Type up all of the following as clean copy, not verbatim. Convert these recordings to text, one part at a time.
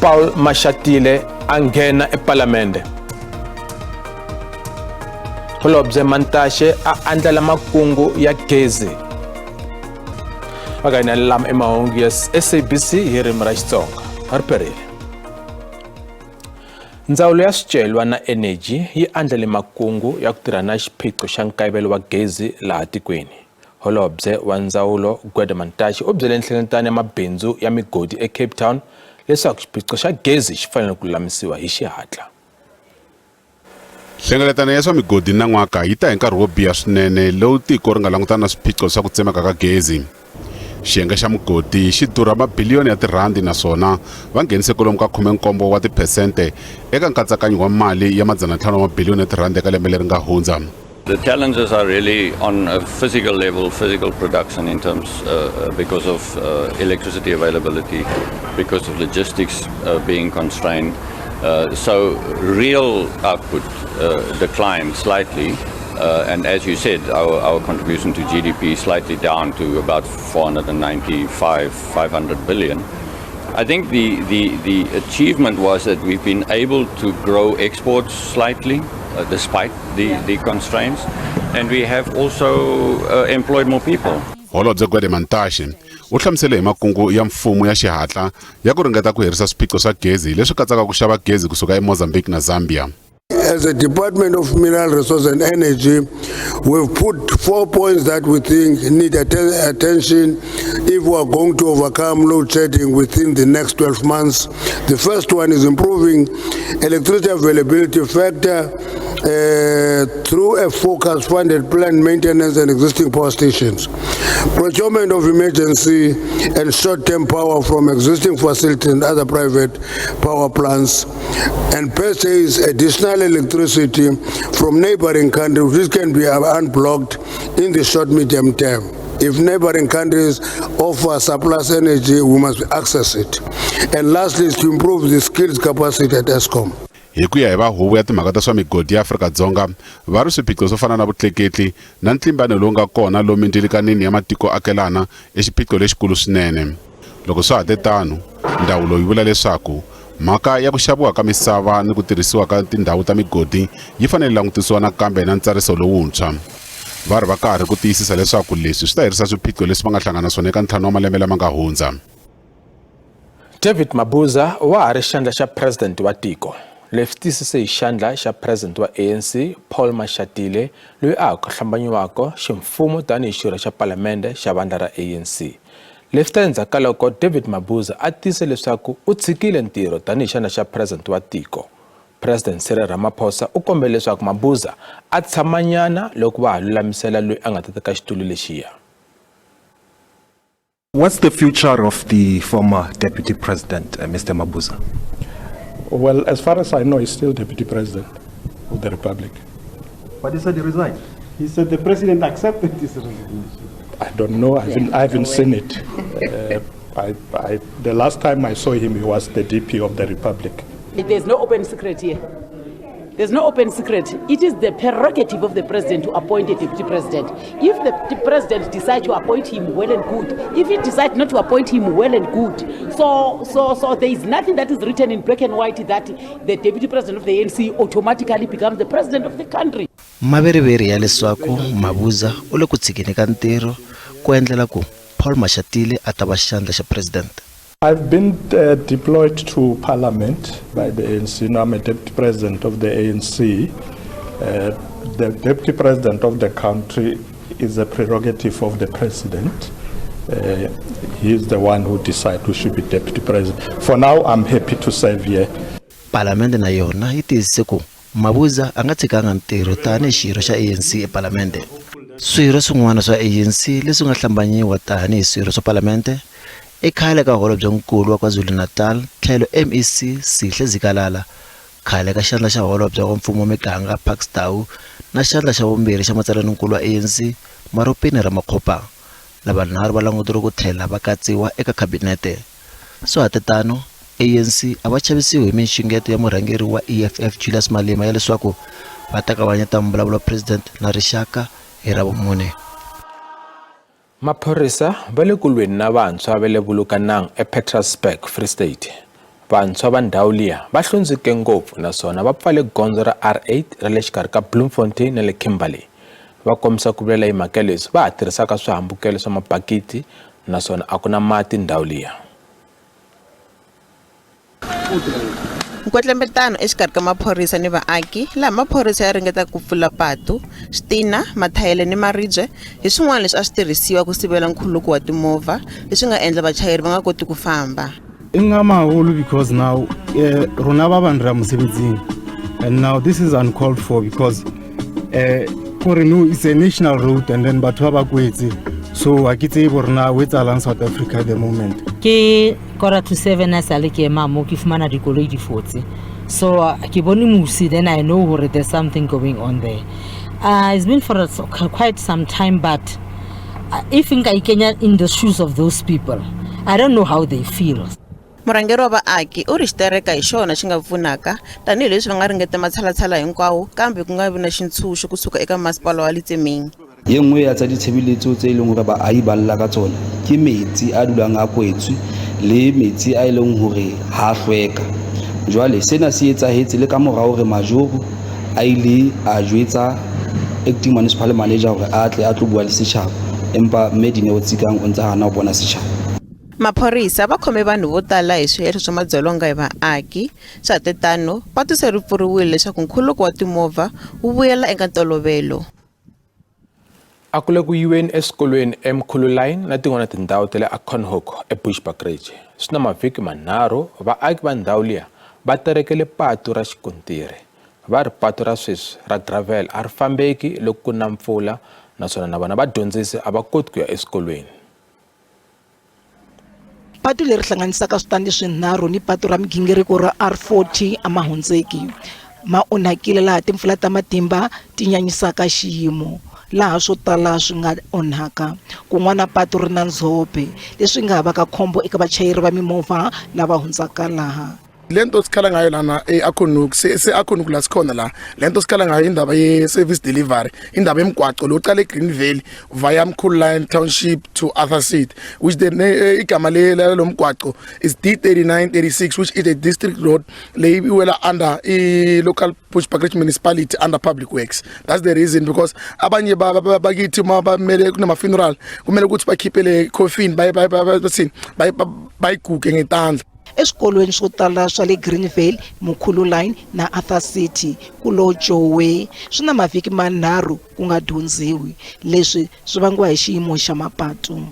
Paul Mashatile a nghena epalamende. Holobye Mantashe a andlala makungu ya gezi. Vakanyana lama i mahungu ya SABC hi ririmi ra Xitsonga. Ri perile. Ndzawulo ya Swicelwa na Eneji yi andlale makungu ya ku tirha na xiphiqo xa nkayivelo wa gezi laha tikweni. Holobye wa ndzawulo Gwede Mantashe u byele nhlengeletano ya mabindzu ya migodi eCape Town leswaku xiphiqo xa gezi xi fanele ku lulamisiwa hi xihatla. Nhlengeletano ya swa migodi nan'waka yi ta hi nkarhi wo biha swinene lowu tiko ri nga langutana na swiphiqo swa ku tsemeka ka gezi. Xiyenge xa mugodi xi durha mabiliyoni ya tirhandi naswona va nghenise kwalomu ka 17 wa tiphesente eka nkatsakanyo wa mali ya 500 wa mabiliyoni ya tirhandi eka lembe leri nga hundza. The challenges are really on a physical level, physical production in terms because of electricity availability, because of logistics being constrained. So real output declined slightly. And as you said, our contribution to GDP slightly down to about 495, 500 billion. I think the achievement was that we've been able to grow exports slightly despite the constraints, and we have also employed more people. Holobye Gwede Mantashe u hlamusele hi makungu ya mfumo ya xihatla ya ku ringeta ku herisa swiphiqo swa gezi leswi katsaka ku xava gezi kusuka eMozambique na Zambia. As a Department of Mineral Resources and Energy, we've put 4 points that we think need attention if we are going to overcome load shedding within the next 12 months. The first one is improving electricity availability factor through a focused funded plant maintenance and existing power stations, procurement of emergency and short-term power from existing facilities and other private power plants, and purchase additional electricity from neighboring countries which can be unblocked in the short medium term. If neighboring countries offer surplus energy, we must access it. And lastly is to improve the skills capacity at Eskom. Hi ku ya hi va huvo ya timhaka ta swa migodi ya Afrika-Dzonga, va ri swiphiqo swo fana na vutleketli na ntlimbano lowu nga kona lomu mindzilikanini ya matiko akelana i xiphiqo lexikulu swinene. Loko swa ha te tano, ndzawulo yi vula leswaku mhaka ya ku xaviwa ka misava ni ku tirhisiwa ka tindhawu ta migodi yi fanele langutisiwa nakambe na ntsariso lowuntshwa. Va ri va karhi ku tiyisisa leswaku leswi swi ta herisa swiphiqo leswi va nga hlangana na swona eka 5 wa malembe lama nga hundza. David Mabuza wa ha ri xandla xa president wa tiko. Leswi tiyisise hi xandla xa president wa ANC Paul Mashatile loyi a ha ku hlambanyiwaka ximfumo tanihi xirho xa palamende xa vandla ra ANC. Leswi ta endzhaku ka loko David Mabuza a tiyise leswaku u tshikile ntirho tanihi xandla xa president wa tiko. President Cyril Ramaphosa u kombele leswaku Mabuza a tshamanyana loko va ha lulamisela loyi a nga ta teka xitulu lexiya. What's the future of the former deputy president, Mr. Mabuza? Well, as far as I know, he's still deputy president of the Republic. But he said he resigned. He said the president accepted his resignation. I don't know. I haven't seen it. The last time I saw him, he was the DP of the Republic. There's no open secret here. There's no open secret. It is the prerogative of the president to appoint a deputy president. If the president decides to appoint him, well and good. If he decides not to appoint him, well and good. So there is nothing that is written in black and white that the deputy president of the ANC automatically becomes the president of the country. Maveriveri ya leswaku Mabuza u le ku tshikeni ka ntirho ku endlela ku Paul Mashatile a ta va xandla xa president. I've been deployed to Parliament by the ANC. Now I'm a deputy president of the ANC. The deputy president of the country is a prerogative of the president. He is the one who decides who should be deputy president. For now, I'm happy to serve here. Palamende na yona yi tiyisise ku Mabuza a nga tshikanga ntirho tanihi xirho xa ANC epalamende. Swirho swin'wana swa ANC leswi nga hlambanyiwa tanihi swirho swa palamende i khale ka holobyenkulu wa KwaZulu-Natal tlhelo MEC Sihle Zikalala, khale ka xandla xa holobye wa mfumo wa miganga Parks Tau na xandla xa vumbirhi xa matsalaninkulu wa ANC Maropene Ramokgopa. Lavanharhu va languteriwe ku tlhela va katsiwa eka khabinete. Swa ha te tano, ANC a va chavisiwi hi minxungeto ya murhangeri wa EFF Julius Malema ya leswaku va ta kavanyeta mbulavulo wa president na rixaka hi Ravumune. Maphorisa va le ku lweni na vantshwa va le Bulukanang ePetrusburg, Free State. Vantshwa va ndhawu liya va hlundzuke ngopfu naswona va pfale gondzo ra R8 ra le xikarhi ka Bloemfontein na le Kimberley. Va kombisa ku vilela hi mhaka ya leswi va ha tirhisaka swihambukelo swa mabakiti naswona a ku na mati ndhawu liya. Nkwetlembetano exikarhi ka maphorisa ni vaaki laha maphorisa ya ringetaka ku pfula patu, switina, mathayele ni maribye hi swin'wana leswi a swi tirhisiwa ku sivela nkhuluko wa timovha leswi nga endla vachayeri va nga koti ku famba. E ngama haholo because now rona ba bang re ya mosebetsing and now this is uncalled for because kore no it's a national road and then batho ba ba kwetse so ha ke tsebe gore na ho etsahalang South Africa at the moment. Ke quarter to seven a sale ke ema mo ke fumana dikoloi di fotse so ke bone musi then I know hore there's something going on there. It's been for quite some time but if nka ikenya in the shoes of those people I don't know how they feel. Murhangeri wa vaaki u ri xitereka hi xona xi nga pfunaka tanihileswi va nga ringeta matshalatshala hinkwawo kambe ku nga vi na xintshunxo kusuka eka masipala wa Letsemeng. Ye nngwe ya tsa ditshebeletso tse e leng hore baahi ba lla ka tsona ke metsi a dulang a kwetswe le metsi a e leng hore ha a hlweka. Jwale sena se etsahetse le ka mora hore majoro a ile a jwetsa acting municipal manager hore a tle a tlo bua le setjhaba, empa mme Dineo Tsikang o ntse a hana ho bona setjhaba. Maphorisa va khome vanhu vo tala hi swihehlo swa madzolonga hi vaaki. Swa ha te tano, patu se ri pfuriwile leswaku nkhuluko wa timovha wu vuyela eka ntolovelo. A ku le ku yiweni eswikolweni eMkhulu Line na tin'wana tindhawu ta le Acornhoek eBushbuckridge. Swi na mavhiki manharhu vaaki va ndhawu liya va terekele patu ra xikontiri. Va ri patu ra sweswi ra gravel a ri fambeki loko ku na mpfula naswona na vona vadyondzisi a va koti ku ya eswikolweni. Patu leri hlanganisaka switandi swinharhu ni patu ra migingiriko ra R40 a ma hundzeki. Ma onhakile laha timpfula ta matimba ti nyanyisaka xiyimo, laha swo tala swi nga onhaka. Kun'wana patu ri na ndzhope, leswi nga ha vaka khombo eka vachayeri va mimovha lava hundzaka laha. Le nto sikhala ngayo lana e-Acornhoek, se-Acornhoek la sikhona la, le nto sikhala ngayo indaba ye-service delivery, indaba yemgwaco lo uqala e-Greenvale via Mkhulu Line Township to Arthur Seat, which the igama lo mgwaco is D3936, which is a district road le iwela under i-local Bushbuckridge municipality under public works. That's the reason, because abanye bakithi uma bamele kunama-funeral kumele ukuthi bakhiphe le coffin bathini bayiguge ngetandla. Eswikolweni swo tala swa le Greenvale, Mkhulu Line na Arthur City ku lo jowe swi na mavhiki manharhu ku nga dyondziwi. Leswi swi vangiwa hi xiyimo xa mapatu.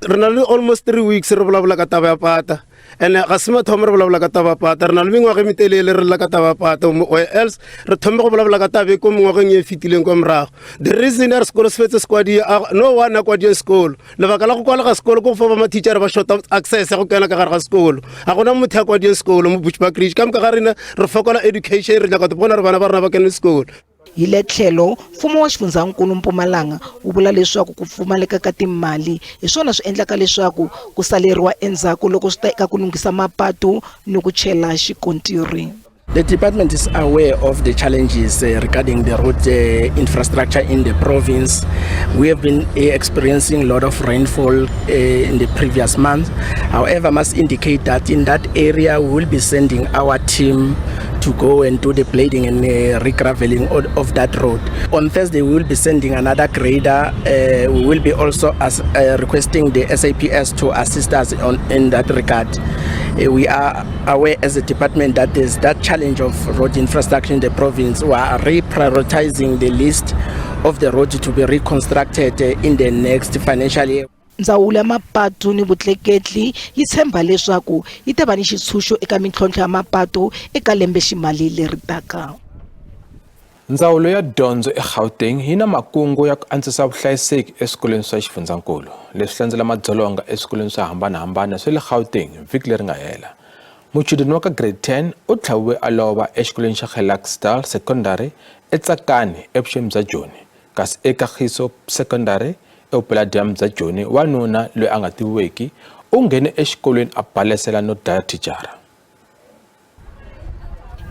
Re na le almost 3 weeks re vulavula ka taba ya pata, ene ga se mathomo re vulavula ka taba ya pata, re na le mengwaga e metelele re lla ka taba ya pata, or else re thome go vulavula ka taba e ko mengwageng e fetileng kwa morago. The reason ya re sekolo se fetse se kwadie, no one a kwadie sekolo, lebaka la go kwalega sekolo ke go fa ba mathičare ba shorta access ya go kena ka gare ga sekolo. Ga gona motho ya kwadie sekolo mo Bushbuckridge, ka moka ga rena re fokola education, re nyaka go bona re bana ba rena ba kene sekolo. Hi le tlhelo, mfumo wa xifundzankulu Mpumalanga wu vula leswaku ku pfumaleka ka timali hi swona swi endlaka leswaku ku saleriwa endzhaku loko swi ta eka ku lunghisa mapatu ni ku chela xikontiri. The department is aware of the challenges regarding the road infrastructure in the province. We have been experiencing a lot of rainfall in the previous month. However, I must indicate that in that area we will be sending our team to go and do the blading and regraveling of that road. On Thursday, we will be sending another grader. We will be also as requesting the SAPS to assist us in that regard. We are aware as a department that there's that challenge of road infrastructure in the province. We are reprioritizing the list of the road to be reconstructed in the next financial year. Ndzawulo ya mapatu ni vutleketli yi tshemba leswaku yi ta va ni xitshunxo eka mintlhontlho ya mapatu eka lembe ximali leri taka. Ndzawulo ya dyondzo eGauteng yi na makungu ya ku antswisa vuhlayiseki eswikolweni swa xifundzankulu. Leswi landzela madzolonga eswikolweni swo hambanahambana swa le Gauteng vhiki leri nga hela. Muchudeni wa ka grade 10 u tlhaviwe a lova exikolweni xa Geluksdal Secondary eTsakani evuxeni bya Joni, kasi eka Kagiso Secondary eVupeladyambu bya Joni wanuna loyi a nga tiviweki u nghene exikolweni a balesela no dlaya thicara.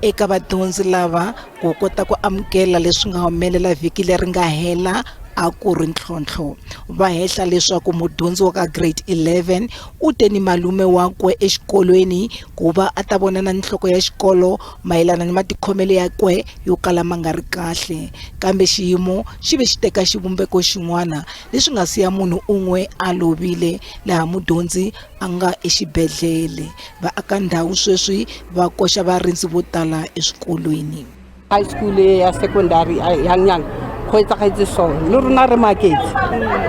Eka vadyondzi lava ku kota ku amukela leswi nga humelela vhiki leri nga hela a ku ri ntlhontlho. Va hehla leswaku mudyondzi wa ka Grade 11 u te ni malume wakwe exikolweni ku va a ta vonana ni nhloko ya xikolo mayelana ni matikhomelo yakwe yo kala ma nga ri kahle. Kambe xiyimo xi ve xi teka xivumbeko xin'wana leswi nga siya munhu un'we a lovile laha mudyondzi a nga exibedhlele. Vaakandhawu sweswi va koxa varindzi vo tala eswikolweni. High school e ya secondary ya Nyang go etsagetse so le rona re maketse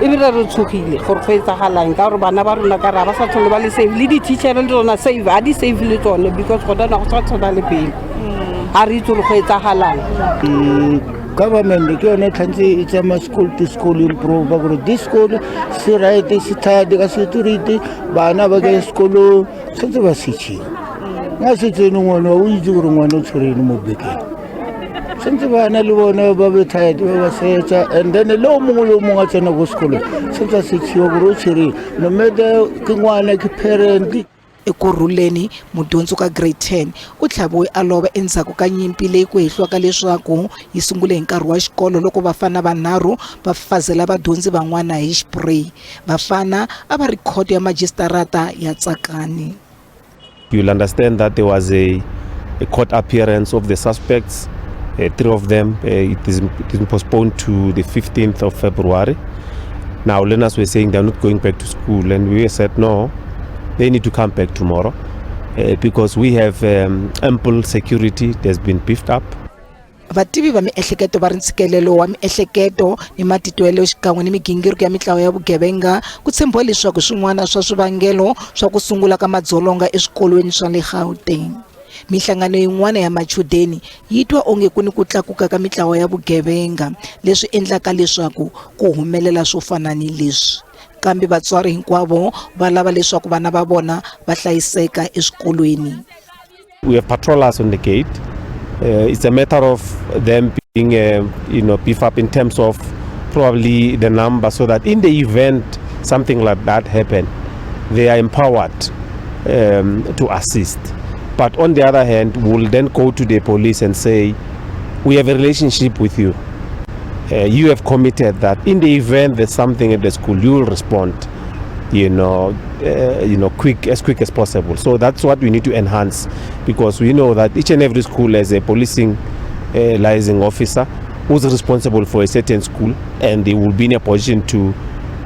ebile re tshogile gore go etsagalang ka gore bana ba rona ka re ga ba sa tlhole ba le safe le di-teachere le tsona safe ga di safe le tsone because gona na go sa tshwana le pele ga re itse gore go etsagalang. Government ke yone tlhantse e tsamaya school to school improve gore this school se right se tired ka security bana ba ke sekolong tshwanetse ba setšhiwa nga se tsene ngwana o itse gore ngwana o tshwereng mo bekeng tshwanetse bana le bone ba be tired ba ba setša and then le o mongwe le o mongwe a tsena ko sekolong tshwanetse a setšhiwa gore o tshwereng no matter ke ngwana ke parent. Ekurhuleni, mudyondzi ka Grade 10 u tlhaviwe a lova endzhaku ka nyimpi leyi ku hehliwaka leswaku yi sungule hi nkarhi wa xikolo loko vafana vanharhu va fafazela vadyondzi van'wana hi xipureyi. Vafana a va ri khoto ya majisitarata ya Tsakani. You'll understand that there was a, a court appearance of the suspects, three of them. It is postponed to the 15th of February. Now, learners were saying they're not going back to school, and we said no, they need to come back tomorrow because we have ample security that's been beefed up. Vativi va miehleketo va ri ntshikelelo wa miehleketo ni matitwelo xikan'we ni migingiriko ya mitlawa ya vugevenga ku tshembiwa leswaku swin'wana swa swivangelo swa ku sungula ka madzolonga eswikolweni swa le Gauteng. Mihlangano yin'wana ya machudeni yi twa onge ku ni ku tlakuka ka mitlawa ya vugevenga leswi endlaka leswaku ku humelela swo fana ni leswi. Kambe vatswari hinkwavo va lava leswaku vana va vona va hlayiseka eswikolweni. We have patrollers on the gate. It's a matter of them being, beef up in terms of probably the number so that in the event something like that happen, they are empowered to assist. But on the other hand, we'll then go to the police and say, we have a relationship with you. You have committed that in the event there's something at the school, you will respond, quick as quick as possible. So that's what we need to enhance, because we know that each and every school has a policing liaising officer who's responsible for a certain school, and they will be in a position to,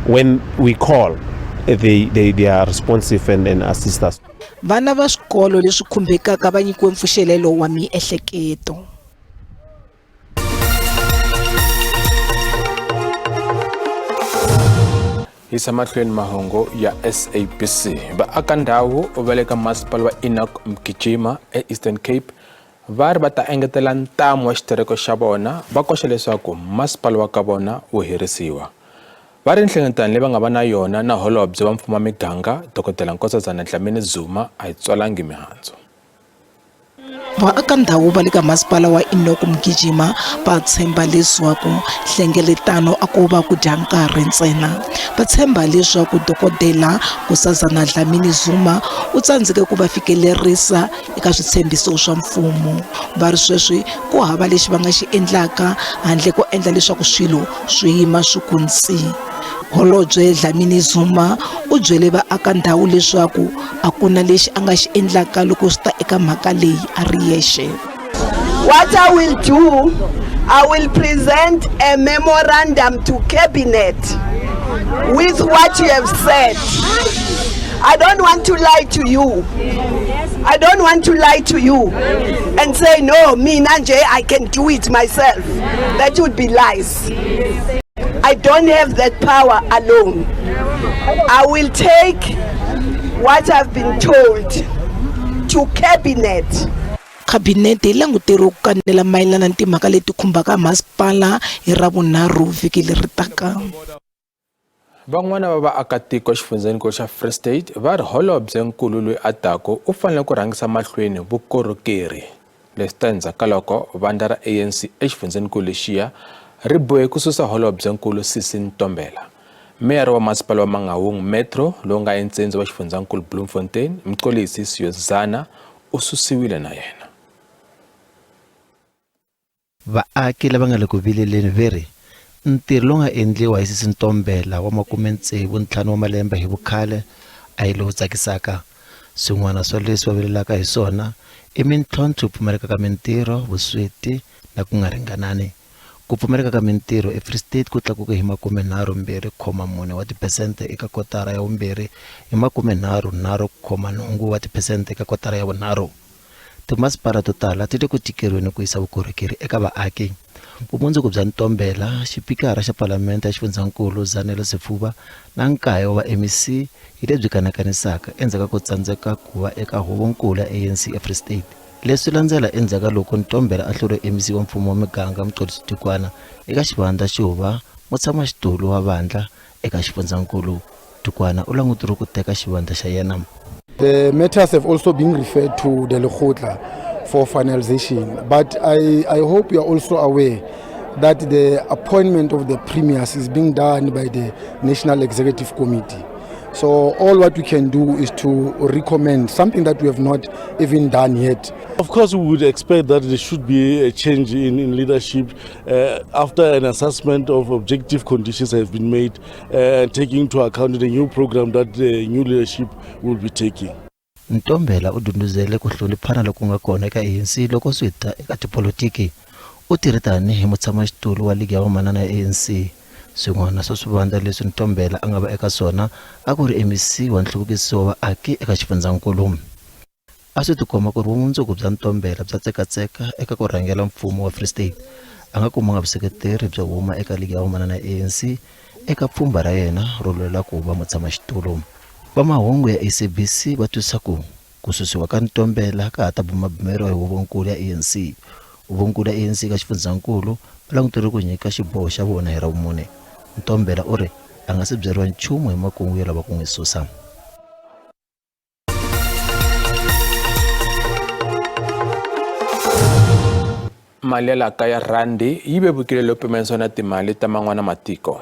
when we call, they are responsive and assist us. Vana va swikolo leswi khumbekaka va nyikiwe mpfuxelelo wa miehleketo. Yisa mahlweni mahungu ya SABC. Vaakandhawu va le ka masipala wa Enoch Mgijima eEastern Cape va ri va ta engetela ntamu wa xitereko xa vona va koxa leswaku masipala wa ka vona wu herisiwa. Va ri nhlengeletano leyi va nga va na yona na holobye wa mfumo wa miganga Dokodela Nkosazana Dlamini Zuma a yi tswalangi mihandzu. Vaakandhawu va le ka masipala wa Enoch Mgijima va tshemba leswaku nhlengeletano a ko va ku dya nkarhi ntsena. Va tshemba leswaku Dokodela Nkosazana Dlamini Zuma u tsandzeke ku va fikelerisa eka switshembiso swa mfumo. Va ri sweswi ku hava lexi va nga xi endlaka handle ko endla leswaku swilo swi yima swi ku ntsi. Holobye Dlamini Zuma u byele vaakandhawu leswaku a ku na lexi a nga xi endlaka loko swi ta eka mhaka leyi a ri yexe. What I will do, I will present a memorandum to cabinet with what you have said. I don't want to lie to you. I don't want to lie to you and say, no, me, Nanje, I can do it myself. That would be lies. I don't have that power alone. I will take what I've been told to cabinet. Khabinete yi languteriwe ku kanela mayelana ni timhaka leti khumbaka masipala hi Ravunharhu vhiki leri taka. Van'wana va vaakatiko exifundzhenikulu xa Free State va ri holobyenkulu loyi a taku u fanele ku rhangisa mahlweni vukorhokeri. Leswi ta endzhaku ka loko vandla ra ANC exifundzhenikulu lexiya ri bohe ku susa holobyenkulu Sisi Ntombela. Meyara wa masipala wa Mangaung Metro lowu nga entsendze wa xifundzankulu Bloemfontein, Mxolisi Siyozana u susiwile na yena. Vaaki lava nga le ku vileleni ve ri Ntirho lowu nga endliwa hi Sisi Ntombela wa 65 wa malembe hi vukhale a hi lowu tsakisaka. Swin'wana swa leswi va vilelaka hi swona i mintlhontlho yo pfumaleka ka mintirho, vusweti na ku nga ringanani. Ku pfumaleka ka mintirho eFree State ku tlakuke hi 32.4 wa tiphesente eka kotara ya vumbirhi hi 33.8 wa tiphesente eka kotara ya vunharhu. Timasipala to tala ti le ku tikeriweni ku yisa vukorhokeri eka vaaki. Vumundzuku bya Ntombela, Xipikara xa Palamende ya Xifundzankulu Zanele Sifuba na nkaye wa va-MEC hi lebyi kanakanisaka endzhaku ka ku tsandzeka ku va eka Huvonkulu ya ANC eFree State. Leswi landzela endzhaku ka loko Ntombela a hluriwe MEC wa Mfumo wa Miganga Mxolisi Dukwana eka xivandla xo va mutshamaxitulu wa vandla eka xifundzankulu. Dukwana u languteriwe ku teka xivandla xa yena. The matters have also been referred to the Lekgotla for finalization. But I hope you are also aware that the appointment of the premiers is being done by the National Executive Committee. So all what we can do is to recommend something that we have not even done yet. Of course, we would expect that there should be a change in leadership after an assessment of objective conditions have been made and taking into account the new program that the new leadership will be taking. Ntombela u dunduzele ku hloniphana loku nga kona eka ANC loko swi ta eka tipolotiki. U tirhe tanihi mutshamaxitulu wa ligi ya vamanana ya ANC. Swin'wana swa swivandla leswi Ntombela a nga va eka swona a ku ri MEC wa nhluvukiso wa vaaki eka xifundzankulu. A swi tikomba ku ri vumundzuku bya Ntombela bya tsekatseka eka ku rhangela mfumo wa Free State. A nga kumanga vuseketeri byo huma eka ligi ya vamanana ya ANC eka pfhumba ra yena ro lwela ku va mutshamaxitulu. Va mahungu ya SABC va twisisa ku ku susiwa ka Ntombela ka ha ta bumabumeriwa hi huvonkulu ya ANC. Huvonkulu ya ANC eka xifundzankulu va languteriwe ku nyika xiboho xa vona hi Ravumune. Ntombela u ri a nga si byeriwa nchumu hi makungu yo lava ku n'wi susa. Mali ya laha kaya rhandi yi vevukile loko pimanisiwa na timali ta man'wana matiko.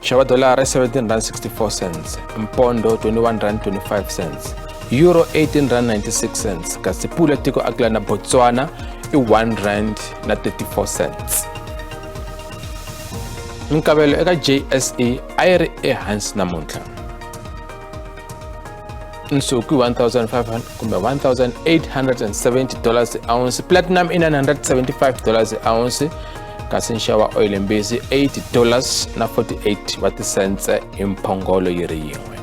Xava dolara 17 rand 64 cents, mpondo 21 rand 25 cents, euro 18 rand 96 cents, kasi pula tiko akila na Botswana i 1 rand na 34 cents. Minkavelo eka JSE a yi ri ehansi namuntlha. Nsuku i 1500 kumbe 1870 dollars ounce, platinum i 975 dollars ounce, kasi nxavo wa oil mbisi 80 dollars na 48 wa tisentse hi mphongolo yi ri yin'we.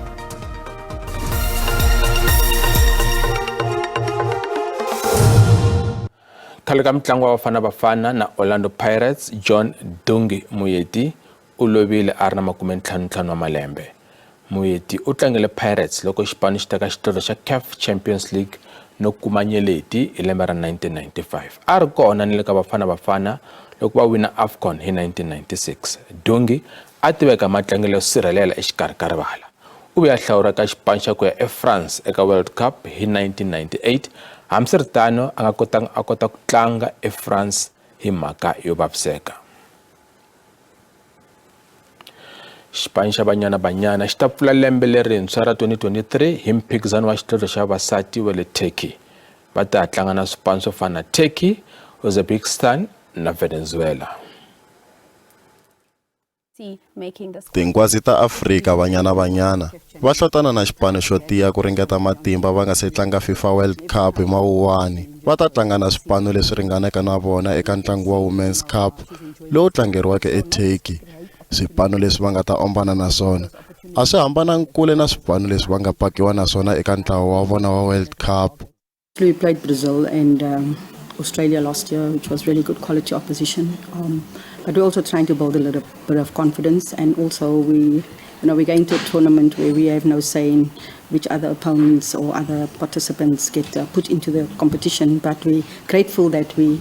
Khale ka mutlangi wa Bafana Bafana na Orlando Pirates John Dungi Moeti u lovile a ri na 55 wa malembe. Moeti u tlangele Pirates loko xipano xi teka xidlodlo xa CAF Champions League no kuma nyeleti hi lembe ra 1995. A ri kona ni le ka Bafana Bafana loko va wina AFCON hi 1996. Dungi a tiveka hi matlangelo yo sirhelela exikarhi ka rivala. U vuye a hlawuriwa eka xipano xa ku ya eFrance eka World Cup hi 1998, hambiswiritano a nga kotanga a kota ku tlanga eFrance hi mhaka yo vaviseka. Xipano xa Banyana Banyana xi ta pfula lembe lerintshwa ra 2023 hi mphikizano wa xidlodlo xa vavasati wa le Turkey. Va ta tlanga na swipano swo fana na Turkey, Uzbekistan na Venezuela. Tinghwazi ta Afrika, Banyana Banyana, va hlotana na xipano xo tiya ku ringeta matimba va nga se tlanga FIFA World Cup hi Mawuwani. Va ta tlanga na swipano leswi ringanaka na vona eka ntlangu wa Women's Cup lowu tlangeriwaka eTurkey. Swipano leswi va nga ta ombana na swona a swi hambanangi kule na swipano leswi va nga pakiwa na swona eka ntlawa wa vona wa World Cup. We played Brazil and Australia last year, which was really good quality opposition. But we're also trying to build a little bit of confidence, and also we're going to a tournament where we have no say in which other opponents or other participants get put into the competition. But we're grateful that we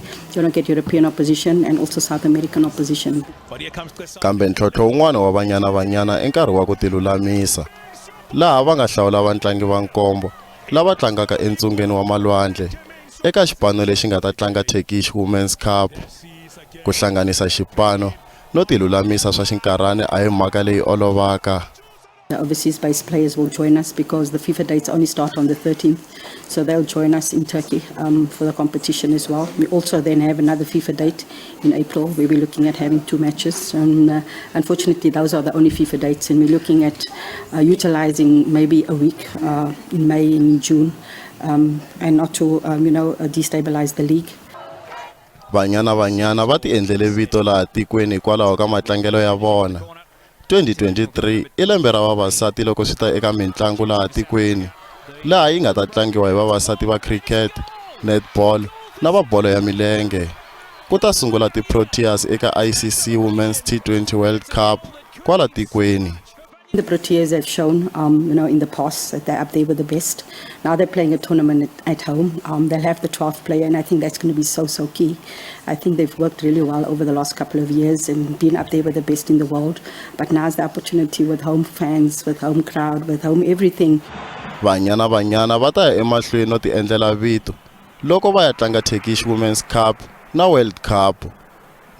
get European opposition and also South American opposition. Kambe ntlhontlho wun'wana wa Banyana Banyana i nkarhi wa ku tilulamisa, laha va nga hlawula vatlangi va nkombo lava tlangaka entsungeni wa malwandle eka xipano lexi nga ta tlanga Turkish Women's Cup. Ku hlanganisa xipano no tilulamisa swa xinkarhana a hi mhaka leyi olovaka. The overseas-based players will join us because the FIFA dates only start on the 13th, so they'll join us in Turkey for the competition as well. We also then have another FIFA date in April where we're looking at having 2 matches, and unfortunately those are the only FIFA dates, and we're looking at utilizing maybe a week in May and in June, and not to destabilize the league. Banyana Banyana va tiendlele vito laha tikweni hikwalaho ka matlangelo ya vona. 2023 i lembe ra vavasati loko swi ta eka mitlangu laha tikweni, laha yi nga ta tlangiwa hi vavasati va cricket, netball na va bolo ya milenge. Ku ta sungula ti-Proteas eka ICC Women's T20 World Cup kwala tikweni. The Proteas have shown, in the past that they're up there with the best. Now they're playing a tournament at home. They'll have the 12th player, and I think that's going to be so, so key. I think they've worked really well over the last couple of years and been up there with the best in the world. But now's the opportunity with home fans, with home crowd, with home everything. Banyana Banyana va ta ya emahlweni no tiendlela vito loko va ya tlanga Turkish Women's Cup na World Cup.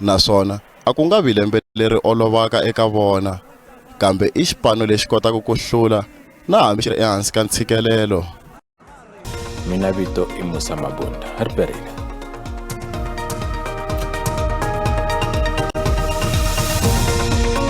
Naswona a ku nga vi lembe leri olovaka eka vona, kambe i xipano lexi kotaka ku hlula na hambi xi ri ehansi ka ntshikelelo. Mina vito i Musa Mabunda, ri perile.